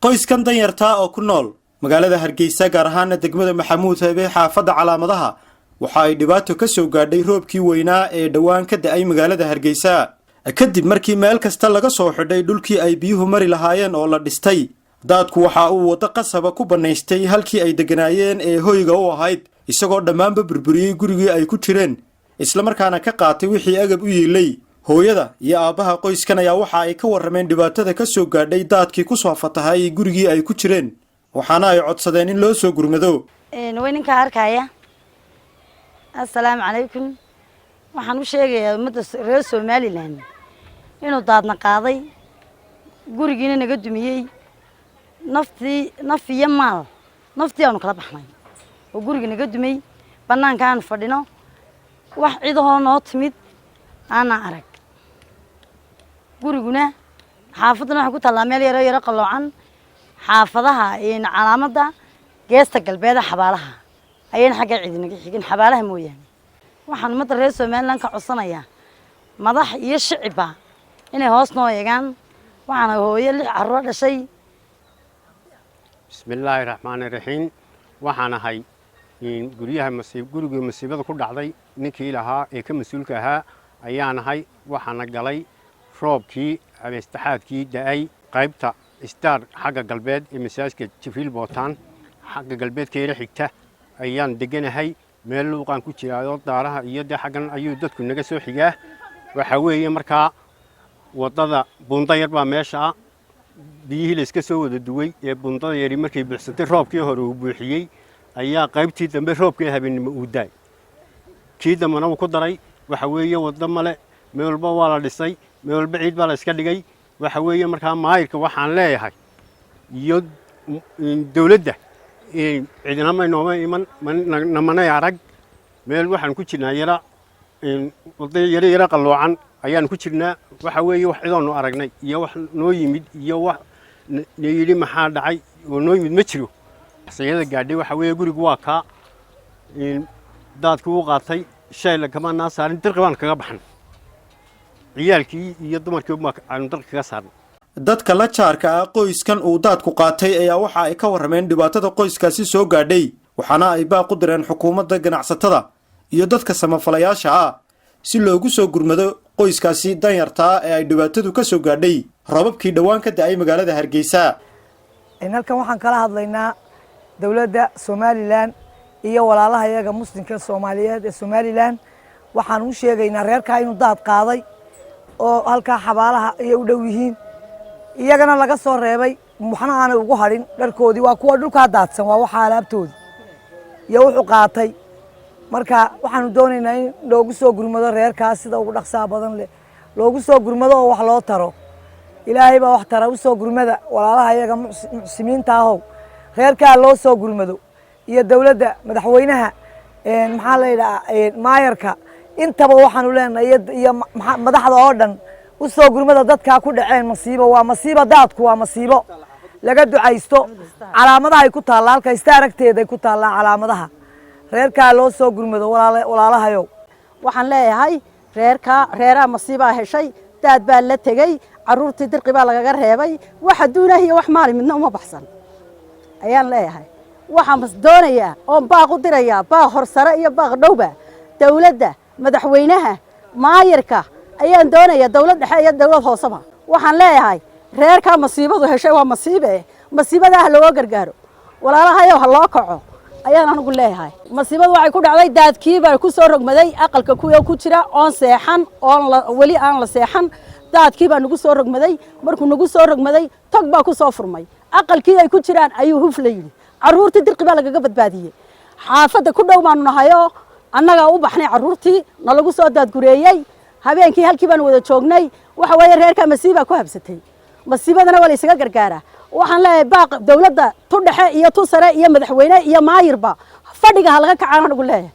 Qoyskan danyartaa oo ku nool magaalada Hargeysa, gaar ahaana degmada Maxamuud Haybe, xaafadda Calaamadaha, waxa ay dhibaato ka soo gaadhay roobkii weynaa ee dhowaan ka da'ay magaalada Hargeysa, kadib markii meel kasta laga soo xidhay dhulkii ay biyuhu mari lahaayeen oo la dhistay. Daadku waxa uu waddo qasaba ku bannaystay halkii ay degganaayeen ee hoyga u ahayd, isagoo dhammaanba burburiyey gurigii ay ku jireen, islamarkaana ka qaatay wixii agab u yiilay. Hooyada iyo aabbaha qoyskan ayaa waxa ay ka warrameen dhibaatada ka soo gaadhay daadkii ku soo fatahay gurigii ay ku jireen, waxaana ay codsadeen in loo soo gurmado. Way ninkaa arkaya. Assalaamu calaykum. Waxaan u sheegayaa ummadda reer Somaliland inuu daadna qaaday, gurigiina naga dumiyey. Naftii, naf iyo maal, naftii aanu kala baxnay oo guriga naga dumay. Bannaanka aanu fadhino, wax cidahoo noo timid aanaa arag. Guriguna xaafadduna waxay ku taallaa meel yaro yaro qalloocan, xaafadaha Calaamadda, geesta galbeeda xabaalaha ayayna xagga cidi naga xigin, xabaalaha mooyaane. Waxaan ummadda reer Somaliland ka codsanayaa, madax iyo shicibba, inay hoos noo eegaan. Waxaana hooyo lix carruuro dhashay. Bismillaahi raxmaani raxiim. Waxaan ahay guryaha masiib, gurigii masiibada ku dhacday ninkii lahaa ee ka mas-uulka ahaa ayaan ahay. Waxaana galay roobkii habeensaddexaadkii da'ay qaybta Star, xagga galbeed ee masaajidka Jibriil Bootaan, xagga galbeedka yara xigta ayaan deganahay. Meel luuqaan ku jiraayoo daaraha iyo dee xaggan ayuu dadku naga soo xigaa. Waxaa weeye markaa waddada buunda yar baa meesha ah. Biyihii layska soo wada duway ee buundada yari markay buuxsantay, roobkii hore uu buuxiyey, ayaa qaybtii dambe roobkii habeennimo uu daay, kii dambena uu ku daray. Waxa weeye waddo male, meel walba waa la dhisay, meel walba ciid baa la iska dhigay. Waxa weeye markaa maayirka waxaan leeyahay iyo dawladda, cidina may nooma iman, namanay arag. Meel waxaan ku jirnaa yara waddo yaro yaro qalloocan ayaan ku jirnaa. Waxa weeye wax cidoonu aragnay iyo wax noo yimid iyo wax na yidhi maxaa dhacay oo noo yimid ma jiro. Sayada gaadhay waxa weeye gurigu waa kaa daadkii u qaatay. Shayla kama naa saarin, dirqi baan kaga baxnay. Ciyaalkii iyo dumarkii aanu dirqi kaga saarnay. Dadka la jaarka ah qoyskan uu daadku qaatay ayaa waxa ay ka warrameen dhibaatada qoyskaasi soo gaadhay, waxaana ay baaq u direen xukuumadda, ganacsatada iyo dadka samafalayaasha ah si loogu soo gurmado qoyskaasi danyartaa ee ay dhibaatadu ka soo gaadhay roobabkii dhowaan ka da'ay magaalada Hargeysa. Halkan waxaan kala hadlaynaa dowladda Somaliland iyo walaalaha iyaga Muslimka Soomaaliyeed ee Somaliland. Waxaan u sheegaynaa reerkaa inuu daad qaaday oo halkaa xabaalaha ayay u dhow yihiin, iyagana laga soo reebay, waxna aanay ugu hadhin. Dharkoodii waa kuwa dhulkaa daadsan, waa waxa alaabtoodii iyo wuxuu qaatay. Marka waxaanu doonaynaa in loogu soo gurmado reerkaas, sida ugu dhaqsaha badan leh loogu soo gurmado oo wax loo taro. Ilaahay baa wax tara. Usoo gurmada walaalaha iyaga muxsiniinta ahow, reerkaa loo soo gurmado, iyo dowladda, madaxweynaha, maxaa la yidhaha, maayarka, intaba waxaanu leenahay iyo madaxda oo dhan, usoo gurmada dadkaa ku dhaceen masiibo. Waa masiibo daadku, waa masiibo laga ducaysto. Calaamadahay ku taallaa, halka ista aragteeday ku taallaa Calaamadaha. Reerkaa loo soo gurmado, walaalahayow. Waxaan leeyahay reerka, reeraha masiibaa heshay, daad baa la tegey, carruurtii dirqi baa lagaga reebay. Wax adduunah iyo wax maali midna uma baxsan ayaan leeyahay. Waxaan doonayaa oon baaq u dirayaa, baaq horsare iyo baaq dhowba, dowladda, madaxweynaha, maayirka ayaan doonayaa, dowlad dhexe iyo dowlad hooseba. Waxaan leeyahay reerkaa masiibadu heshay, waa masiibe, masiibadaa ha looga gargaaro. Walaalahayow, ha loo kaco ayaan anigu leeyahay. Masiibadu waxay ku dhacday daadkii baa ku soo rogmaday aqalka kuwa ku jira oon seexan, oon weli aan la seexan. Daadkii baa nagu soo rogmaday. Markuu nagu soo rogmaday, tog baa ku soo furmay. Aqalkii ay ku jiraan ayuu huf la yidhi. Carruurtii dirqi baa lagaga badbaadiyey. Xaafadda ku dhow baanu nahayoo annagaa u baxnay carruurtii nalagu soo daadgureeyey. Habeenkii halkii baanu wada joognay. Waxa weeye reerkaa masiibaa ku habsatay, masiibadana waa la ysaga gargaaraa. Waxaan leeyahay baaq dowladda, tu dhexe iyo tu sare iyo madaxweyne iyo maayirba, fadhiga ha laga kacaan anigu leeyahay.